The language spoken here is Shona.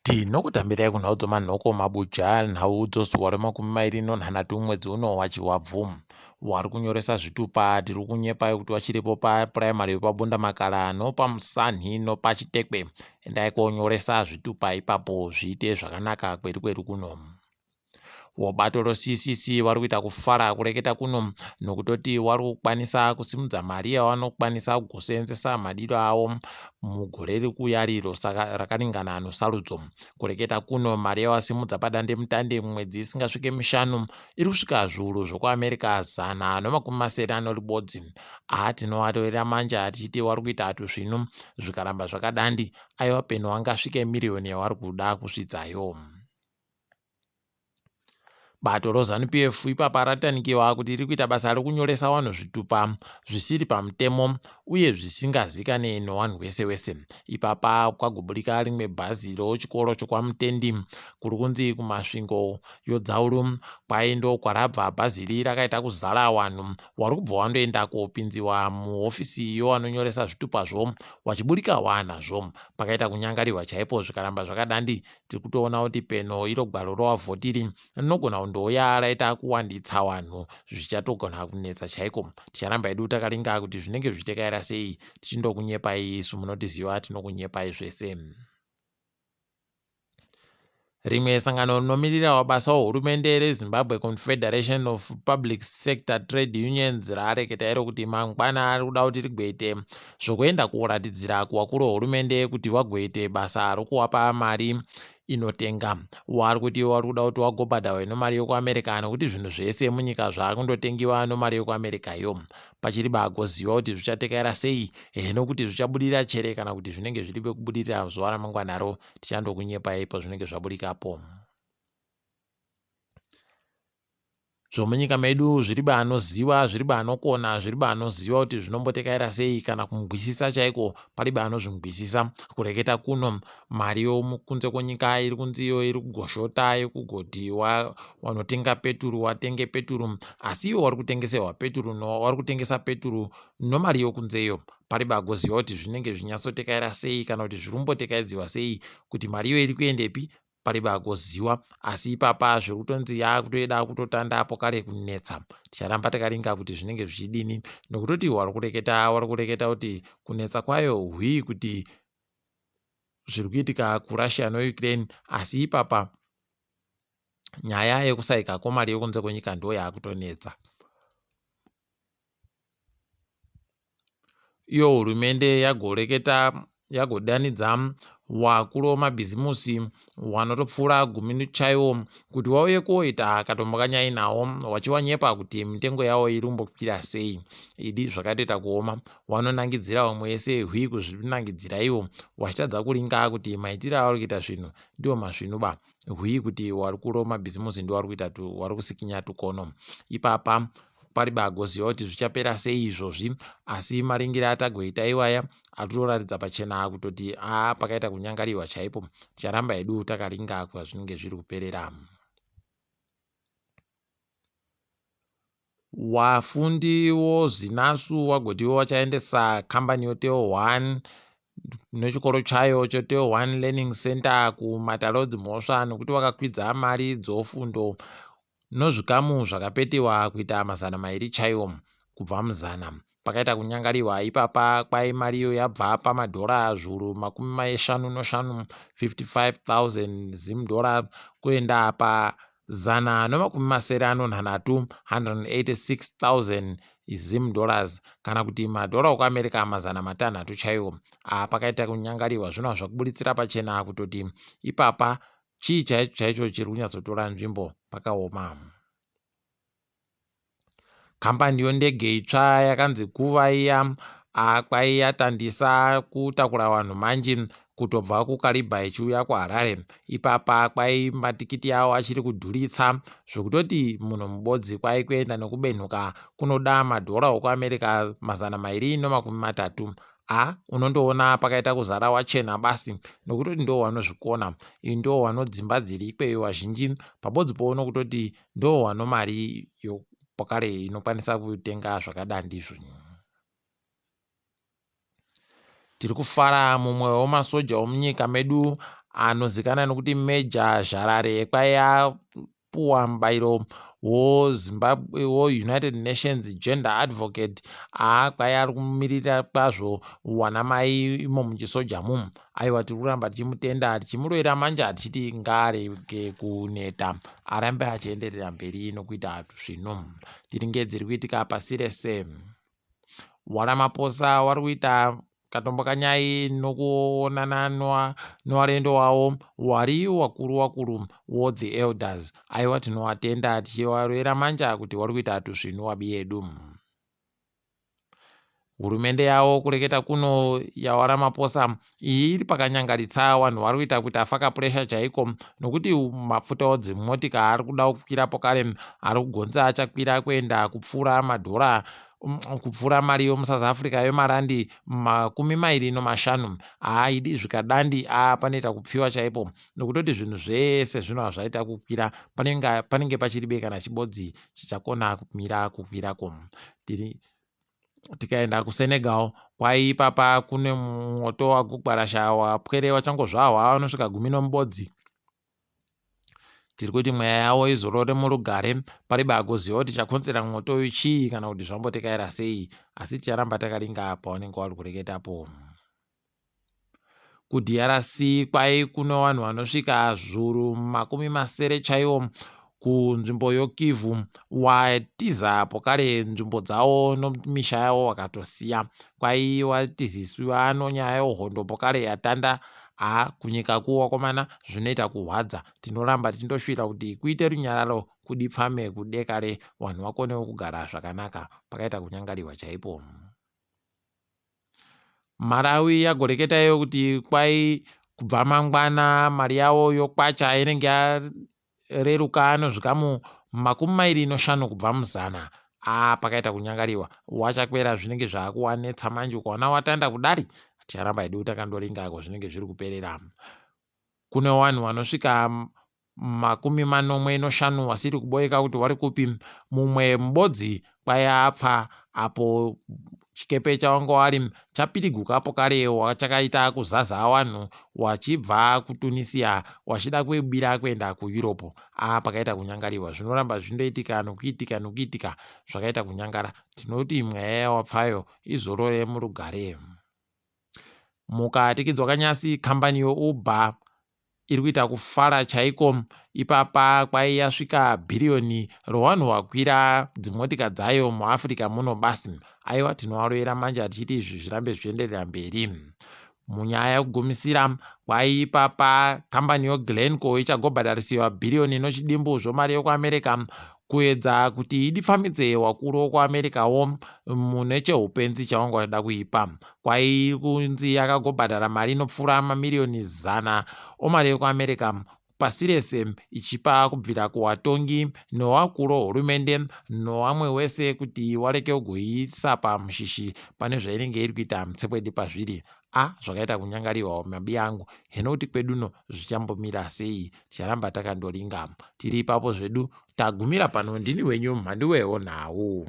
Tinokutambirai kunhau dzomanhoko mabuja nhau dzozuva remakumi mairi nonhanhatu mwedzi uno waChivabvu. Wari kunyoresa zvitupa tiri kunyepai kuti wachiripo papuraimari yepaBundamakara nopaMusanhi nopaChitekwe. Endai konyoresa zvitupa ipapo zviite zvakanaka kwedu kwedu kuno. Wabato roCCC vari kuita kufara kureketa kuno nokutoti wari kukwanisa kusimudza mari yavanokwanisa kugoseenzesa madiro avo mugore riri kuuya riro saka rakaringana nosarudzo. Kureketa kuno mari yavasimudza padandemutande mumwedzi isingasvike mishanu iri kusvika zviuru zvokuAmerica 161. Haa tinovatorera manja tichiti wari kuita tusvinu zvikaramba zvakadandi aiwa peno wangasvike miriyoni yawari kuda kusvitsayo. Bato roZanu PF ipapa ratanikiwa kuti riri kuita basa rekunyoresa vanhu zvitupa zvisiri pamutemo uye zvisingazikane nevanhu wese wese. Ipapa kwagoburika rimwe bhazi rochikoro chokwaMutendi kuri kunzi kuMasvingo yodzauru kwai ndokwarabva bhazi iri rakaita kuzara vanhu wari kubva wandoenda kopinziwa muhofisi yovanonyoresa zvitupazvo wachiburika waanazvo. Pakaita kunyangarirwa chaipo zvikaramba zvakadandi Tiri kutoona kuti peno iro gwaro rovavhoti iri rinogona kundouya raita kuwanditsa vanhu zvichatogona kunetsa chaiko. Ticharamba hedu takaringa kuti zvinenge zvichitekaira sei tichindokunyepai isu munotiziva tinokunyepai zvese. Rimwe sangano rinomirira mabasa ehurumende reZimbabwe Confederation of Public Sector Trade Unions rareketa iro kuti mangwana ari kuda kuti rigoite zvokuenda koratidzira kuvakuru vehurumende kuti vagoite basa rokuwapa mari inotenga. Wari kuti wari kuda kuti wagobhadharwe nomari yokuAmerica nokuti zvinhu zvese munyika zvaakundotengiwa nomari yokuAmerica yo. Pachiri bagoziva kuti zvichatekaira sei ehe nokuti zvichabudirira chere kana kuti zvinenge zviri pekubudirira zuva ramangwanaro tichandokunyepai pazvinenge zvaburikapo. Zvomunyika medu zviriba anoziva zviriba anokona zviriba anoziva kuti zvinombotekaira sei kana kumugwisisa chaiko pariba anozvimugwisisa kureketa kuno mari yomukunze kwenyika iri kunzi iyo iri kugoshota yekugoti wanotenga peturu watenge peturu asi iwo wari kutengeserwa peturu no wari kutengesa peturu nomari yokunzeyo pariba agoziva kuti zvinenge zvinyatsotekaira sei kana kuti zviri kumbotekaidziwa sei kuti mari iyo iri kuendepi paribe agoziwa asi ipapa zvekutonzi yakutoida kutotanda apo kare kunetsa ticharamba takaringa kuti zvinenge zvichidini nokutoti wari kureketa wari kureketa kuti kunetsa kwayo hwii kuti zviri kuitika kurussia noukraine asi ipapa nyaya yekusaika komari yokunze kwenyika ndo yakutonetsa Iyo hurumende yagoreketa yagodanidza wakuru wemabhizimusi wanotopfuura gumi chaiwo kuti wauye koita katombokanyai nawo wachiwanyepa kuti mitengo yawo iri kumbokwira sei. Idi zvakatoita kuoma wanonangidzira vamwe vese hwi kuzvinangidzira iwo wachitadza kuringa kuti maitiro avari kuita zvinhu ndiwo masvinu ba hwi kuti warikuru wemabhizimusi ndiwo wari kuita wari kusikinya tukono ipapa pari bagoziva kuti zvichapera sei izvozvi asi maringire atagoita iwaya atoratidza pachena kutoti aa pakaita kunyangariwa chaipo ticharamba hedu takaringa kwazvinenge zviri kuperera. Wafundi woZinasu wagotiwo wachaendesa kambani yoTeo One nechikoro chayo cheTeo One Learning Center kumatare edzimhosva nekuti wakakwidza mari dzofundo nozvikamu zvakapetiwa kuita 200 chaiwo kubva muzana. Pakaita kunyangariwa ipapa kwai mari iyo yabva pamadhora zviuru 55, 55,000 Zim dollar kuenda pa 173, 186,000 Zim dollars kana kuti madhora okuAmerica 600 chaiwo. Apa pakaita kunyangariwa zvino zvakuburitsira pachena kutoti ipapa chii chaicho chaicho chiri kunyatsotora nzvimbo pakaoma. Kambani yondege itsva yakanzi kuva iya kwai yatandisa kutakura vanhu manji kutobva kuKariba ichiuya kuHarare. Ipapa kwai matikiti awo achiri kudhuritsa zvekutoti munhu mubodzi kwai kuenda nekubenhuka kunoda madhora okuAmerica 230. A unondoona pakaita kuzara wachena basi nokutoti ndo wanozvikona ndo wanodzimba dziri ikweyo wazhinji pabodzi powo nokutoti Ndo wano mari yopakare inokwanisa kutenga zvakada ndizvo. Tiri kufara mumwe wemasoja omunyika medu Anozikanwa nokuti Major Zharare kwai apuwa mubairo woZimbabwe woUnited Nations Gender Advocate. Haa, kwai ari kumirira kwazvo wanamai imo muchisoja mumu. Aiwa, tiri kuramba tichimutenda, tichimurovera manja, tichiti ngaarege kuneta, arambe achienderera mberi nokuita zvinhu. Tiri ngedziri kuitika pasi rese. WaRamaphosa wari kuita katombo kanyai nokuonana nowarendo wavo wari wakuru wakuru wo the elders. Aiwa, tinovatenda, tichivarovera manja kuti wari kuita tusvinu wabi yedu. Hurumende yavo kureketa kuno yawaRamaphosa iyi iri pakanyangaritsa. Vanhu vari kuita kuita faka pressure chaiko, nokuti mapfutawo dzimotika ari kuda kukwirapo kare, ari kugonza achakwira kuenda kupfuura madhora, kupfuura mari yomuSouth Africa yemarandi 25. Haaidi zvikadandi, a panoita kupfiwa chaipo, nokutoti zvinhu zvese zvinova zvaita kukwira. Panenge pachiribe kana chibodzi chichakona kumira kukwirako. Tiri tikaenda kuSenegal, kwai ipapa kune mwoto wagugwarasha wapwere wachangozvarwa vanosvika 11. Tiri kuti mweya yavo izorore murugare. Paribe agoziva kuti chakonzera mwoto uyu chii kana kuti zvambotekaira sei, asi ticharamba takaringa pavanenge vari kureketapo. KuDRC kwai kune vanhu vanosvika 700,000 chaivo kunzvimbo yoKivhu watiza pokare nzvimbo dzavo nomisha yavo vakatosiya. Kwai watizisiwa nonyaya yehondo pokare yatanda. Ha, kunyika kuwakomana zvinoita kuhwadza. Tinoramba tichindoshuwira kuti kuite runyararo, kudipfame kudekare, vanhu vakonewo kugara zvakanaka. Pakaita kunyangariwa chaipo. Malawi yagoreketa iyo kuti kwai kubva mangwana mari yavo yokwacha inenge yareruka nozvikamu 25 kubva muzana. A, pakaita kunyangariwa. Wachakwera zvinenge zvaakuwanetsa manje. Ukaona watanda kudari, ticharamba hedu takandoringako zvinenge zviri kuperera. Kune vanhu vanosvika 75 vasiri kuboeka kuti vari kupi. Mumwe mubodzi kwai apfa apo chikepe chavanga vari chapirigukapo kare, chakaita kuzaza vanhu wachibva kuTunisia wachida kuibira kuenda kuEurope. A, pakaita kunyangariwa. Zvinoramba zvindoitika nokuitika nokuitika, zvakaita kunyangara. Tinoti mweya yawapfayo izorore murugare. Mukatikidzwa kanyasi, kambani yoUber iri kuita kufara chaiko. Ipapa kwai yasvika bhiriyoni rowanhu wakwira dzimotika dzayo muAfrica muno basi. Aiwa, tinovarovera manja tichiti izvi zvirambe zvichienderera mberi. Munyaya yekugumisira, kwai ipapa kambani yoGlencore ichagobhadharisiwa bhiriyoni nochidimbu zvomari yokuAmerica kuedza kuti idipfamidze wakuru wokuAmericawo mune cheupenzi chavanga vachida kuipa. Kwai kunzi yakagobhadhara mari inopfuura mamiriyoni 100 omari yekuAmerica pasi rese, ichipa kubvira kuvatongi nevakuru hurumende nevamwe wese kuti wareke kugoiisa pamushishi pane zvainenge iri kuita mutsekwende pazviri. A, zvakaita kunyangariwa mabi angu. Heno kuti kweduno zvichambomira sei, ticharamba takandoringa. Tiri ipapo zvedu, tagumira pano. Ndini wenyu mhanduwewo nhau.